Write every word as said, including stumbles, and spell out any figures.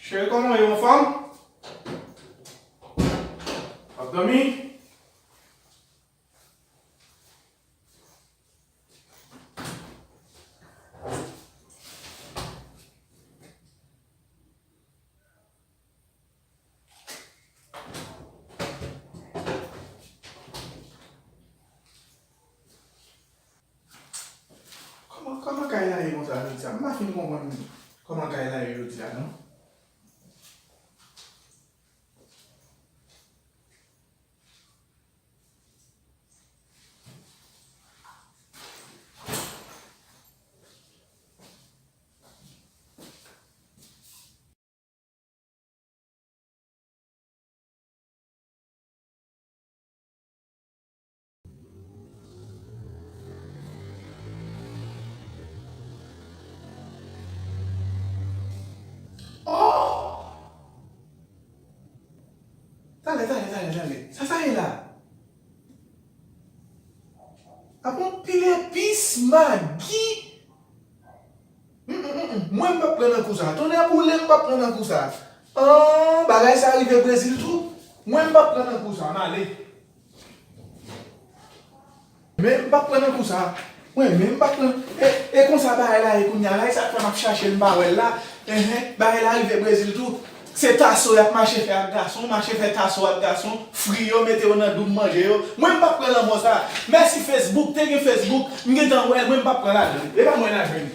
Cheri, kòman w ye, anfòm? W ap dòmi? Kòman, kòman kay la ye konsa jodi a? M pa fin konprann kòman kay la ye jodi a, non. Oh! Talè, talè, talè, talè. Sa sa ye la? Ap yon pil epis, magi. Mm, mm, mm, mm. Mwen, m p ap pran nan kou sa. Tonnè boule, m p ap pran nan kou sa. An, bagay sa rive Brezil tou. Mwen, m p ap pran nan kou sa. M ale. Men, m p ap pran nan kou sa. Mwen, men, m p ap pran. E, e konsa bagay la ye kounye a la. E sa k fè m ap chache l, m pa wè l la. Enhen, bagay la rive Brezil tou. Se taso y ap mache fè ak gason, mache fè taso ak gason, fri yo, mete yo nan doub manje yo. Mwen, m p ap pran lanmò sa. Mèsi Facebook, te gen Facebook, m gentan wè l, mwen, m p ap pran ladan. E pa mwen lajan li.